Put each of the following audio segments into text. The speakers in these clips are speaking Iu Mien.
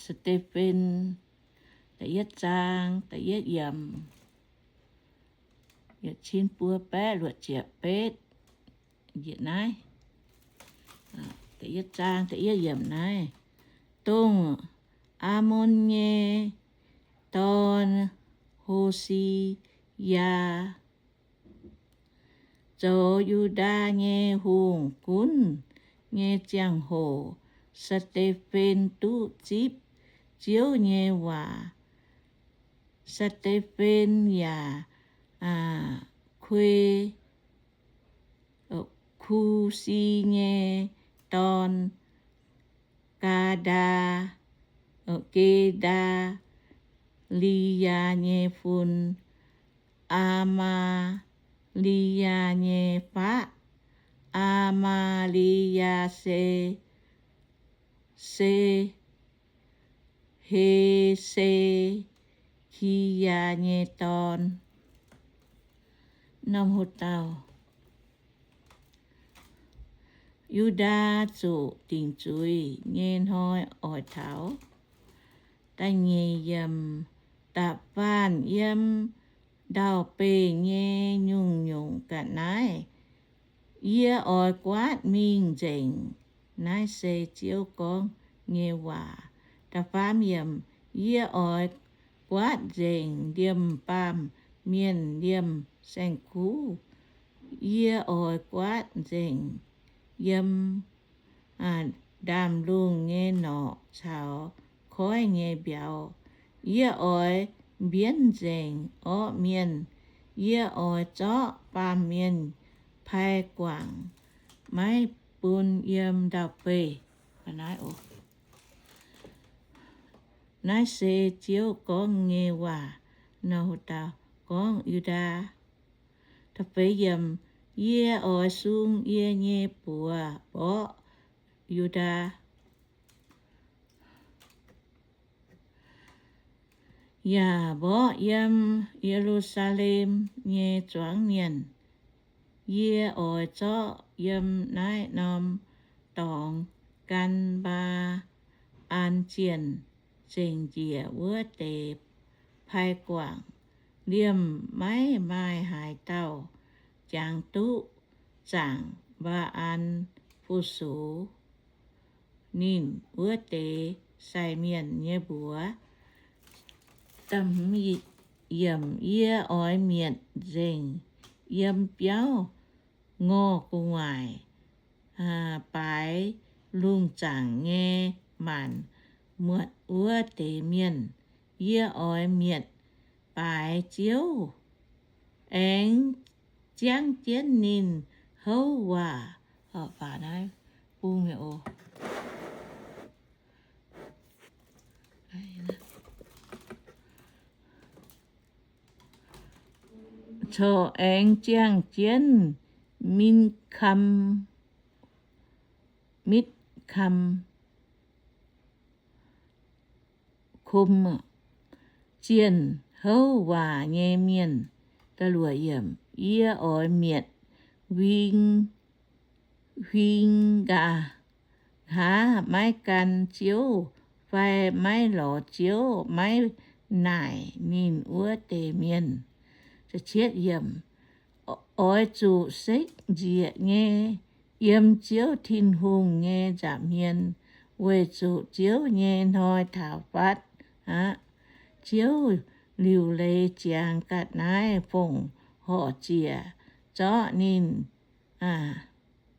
Saa^nde^fen da'yietv zaang da'yietv yiemc, yietc cin buo baeqv luoqc ziepc betv. Naaiv da'yietv zaang da'yietv yiemc naaiv, dongh Aamon nyei dorn, Ho^si^yaa, zoux Yu^ndaa nyei hungh gunv nyei ziangh hoc, Saa^nde^fen duqv zipv Ziouv nyei waac. Saa^nde^fen yaac kuei Kusi nyei dorn, Gaa^ndaa, Gaa^nde^yaa nyei fun, Aa^maa^li^yaa nyei faqv. Aa^maa^li^yaa se, se He^se^ki^yaa nyei dorn. Norm hoz dauh, Yu^ndaa zuqc dingc zuiz nyei hnoi oix taux. Da'nyeic yiemc, da'faanh yiem ndau-beih nyei nyungc-nyungc ga'naaiv, yie oix guaatv mingh nzengc. Naaiv se Ziouv gorngv nyei waac. Da'faam yiemc, yie oix guaatv nzengc liemh baamh mienh liemh saeng-kuv. Yie oix guaatv nzengc yiem ndaamv-lungh nyei norqc caux koiv nyei mbiauz. Yie oix mbienv nzengc orqv mienh. Yie oix zorqv baamh mienh pai guangc, maiv bun yiem ndau-beih. Naaiv se Ziouv gorngv nyei waac. Nor, hu dau gorngv Yu^ndaa. Yie oix sung yie nyei buoz mborqv Yu^ndaa, yaac mborqv yiem Ye^lu^saa^lem nyei zuangx mienh. Yie oix zorqv yiem naaiv norm dorngx gan mbaa an zienh zengc njiec wuov deix pai guangc. Liemh maiv maaih haaix dauh jangx duqv zaangc mbaa an fu-sux ninh wuov deix sai mienh nyei mbuox. Yie oix mietc nzengc yiem biauv ngorh gu'nguaaic baaix lungh zaangc nyei maanc muotc wuov deix mienh. Yie oix mietc baaix Ziouv, aengx ziangv jienv ninh houv waac. Corc aengx ziangh jienv Min^kam, Mitv^kam, Kum, zienh houv waac nyei mienh. Yie oix mietc huing, huing nqa'haav maiv gan Ziouv fai maiv lorz Ziouv, maiv naaic ninh wuov deix mienh. Oix zuqc sekv nzieqc nyei yiem Ziouv Tin-Hungh nyei nza'hmien, weic zuqc Ziouv nyei hnoi taux fatv aqv. Ziouv liuc leiz ziangx ga'naaiv fongc horc ziec, zorqv ninh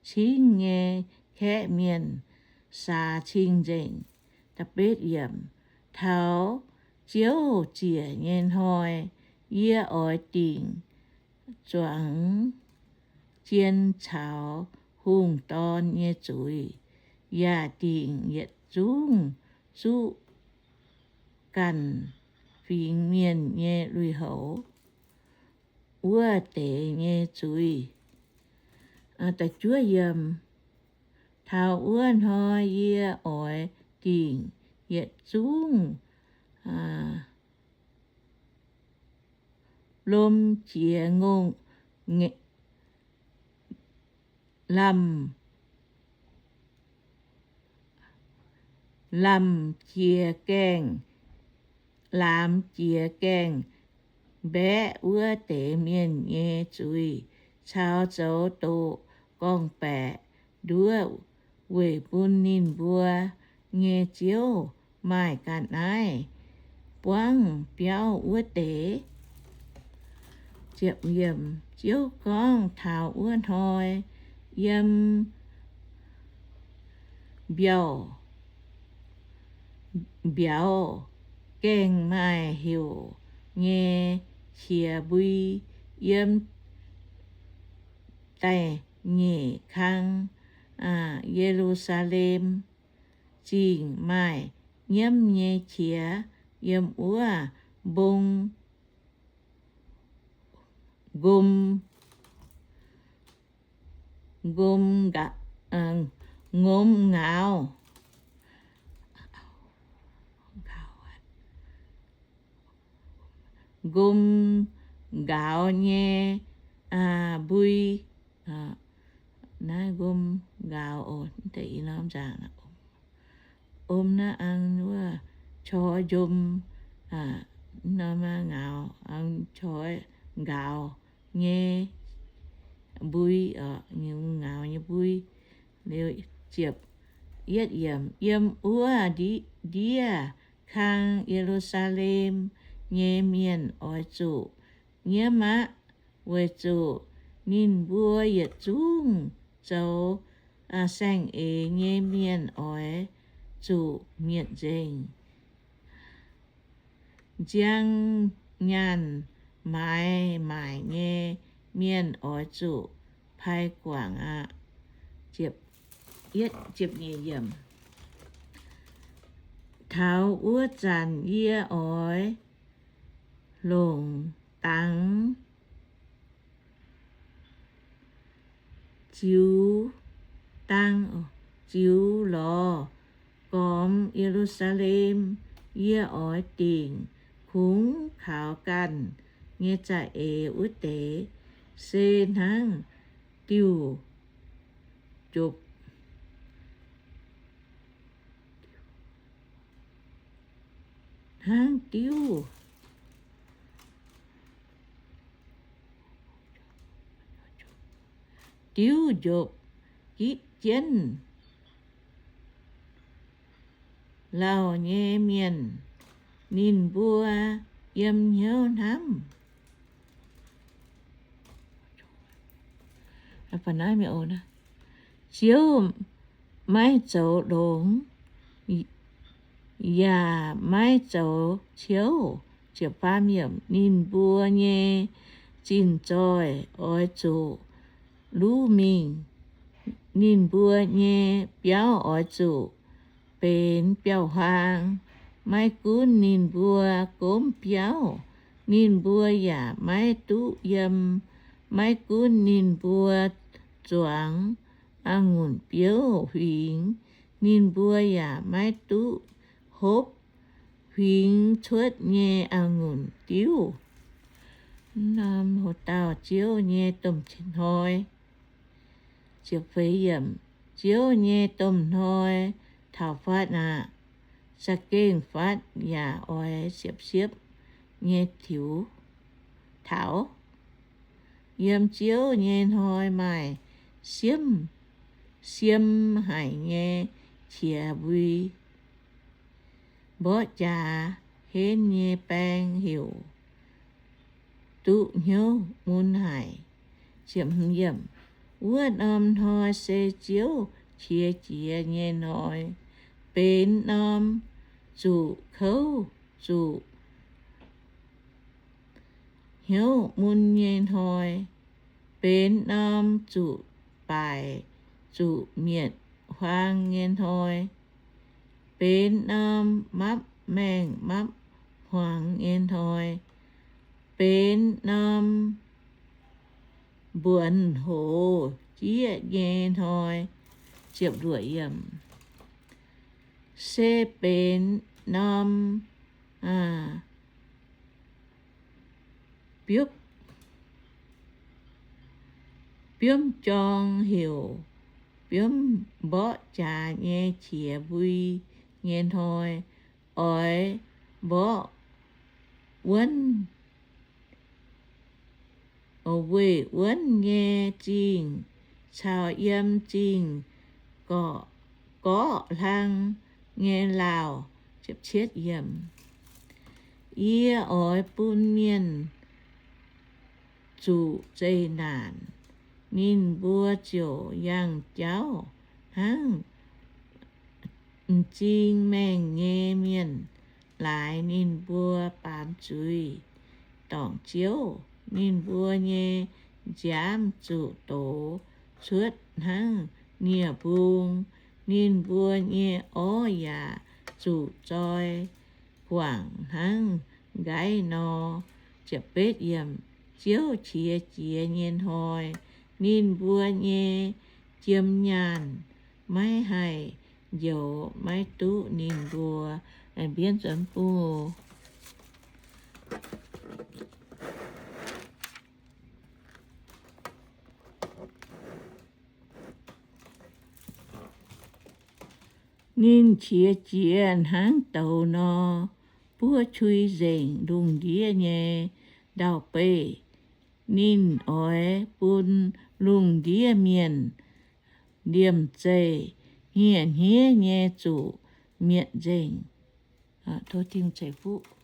cingv nyei kaeqv mienh saax cing-nzengc. Taux Ziouv ziec nyei hnoi, yie oix dingc zuangx jien caux hungh dorn nyei zuiz, yaac dingc yietc zungv zuqv ganh fingx mienh nyei lui-houx wuov deix nyei zuiz. Taux wuov hnoi yie oix dingc yietc zungv lom jiex ngongh lamh, lamh jiex gaengh, laamx jiex gaengh mbaeqv wuov deix mienh nyei zuiz, caux zoux doqc gorngv-baeqc nduov weic bun ninh mbuo nyei ziouv maaih ga'naaiv buangv biauv wuov deix. Ziouv gorngv taux wuov hnoi, yiem mbiauh, mbiauz gaengh maaih heuc nyei qiex mbui yiem da'nyeic kang, Ye^lu^saa^lem Zingh maaih nyiemv nyei qiex yiem wuov mbong nqom, nqom, ngomz ngaaux, nqom ngaaux nyei mbui. Naaiv nqom ngaaux oc, deix i norm nzaangc, om naaiv ang wuov qoi njom, norm ngaaux, ang qoi ngaaux nyei mbui, ngaaux nyei mbui. Liuz ziepc yietv yiemc, yiem wuov ndiev kang Ye^lu^saa^lem nyei mienh oix zuqc nyiemv aqv, weic zuqc ninh mbuo yietc zungv zoux saeng-eix nyei mienh oix zuqc mietc nzengc. Nziang nyaanh maaiz maaic nyei mienh oix zuqc pai guangc aqv. Taux wuov zanc yie oix longc dangx ziux, dangx ziux lorz gormx Ye^lu^saa^lem. Yie oix dingc kungx kaux ganh nyei za'eix wuov deix se hnangv diuh jopv, hnangv diuv, diuv njopv jienv lauh nyei mienh. Ninh mbuo yiem hnyouv hnamv, Ziouv maiv zoux longx, yaac maiv zoux ciouv. Ninh mbuo nyei zinh zoih oix zuqc luv mingh. Ninh mbuo nyei biauv oix zuqc benx biauv-huaang. Maiv gunv ninh mbuo gomv biauv, ninh mbuo yaac maiv duqv yiem. Maiv gunv ninh mbuo zuangx a'ngunc biouv huingx, ninh mbuo yaac maiv duqv hopv huingx cuotv nyei a'ngunc diuv. Norm Ho Dauh Ziouv nyei domh hnoi. Ziouv nyei domh hnoi taux fatv aqv. Za'gengh fatv yaac oix siepv-siepv nyei tiux taux. Yiem Ziouv nyei hnoi maaih siem, siem haic nyei qiex mbui. Mborqv jaax henv nyei baeng heuc duqv hnyouv mun haic. Wuov norm hnoi se Ziouv qiex jiez nyei hnoi, benx norm zuqc kouv zuqc hnyouv mun nyei hnoi, benx norm zuqc baaic zuqc mietc huaang nyei hnoi, benx norm mapv maengh mapv hmuangx nyei hnoi, benx norm mbuonx hoz jieqv nyei hnoi. Se benx norm biomv jorng heuc biomv mborqv jaax nyei qiex mbui. nyei hnoi, oix mborqv wuonv, weih wuonv nyei zingh caux yiem zingh gorqv hlang nyei lauh. Yie oix bun mienh zuqc zeqc naanc, ninh mbuo ziouc yangh jauv hnangv m'zing maengh nyei mienh laaix ninh mbuo baamz zuiz dorngc Ziouv. Ninh mbuo nyei nziaamv zuqc dox cuotv hnangv nie-mbung. Ninh mbuo nyei orv yaac zuqc zoi guangc hnangv nqaiv nor. Ziouv qiex jiez nyei hnoi, ninh mbuo nyei jiem nyaanh maiv haih njoux, maiv duqv ninh mbuo. Mbienv zuonx bung. Ninh qiex jiez hnangv douz nor, buov qui nzengc lungh ndiev nyei ndau-beih. Ninh oix bun lungh ndiev mienh liemh zeih hniev-hniev nyei zuqc mietc nzengc. Tov Tin-Hungh ceix fuqv.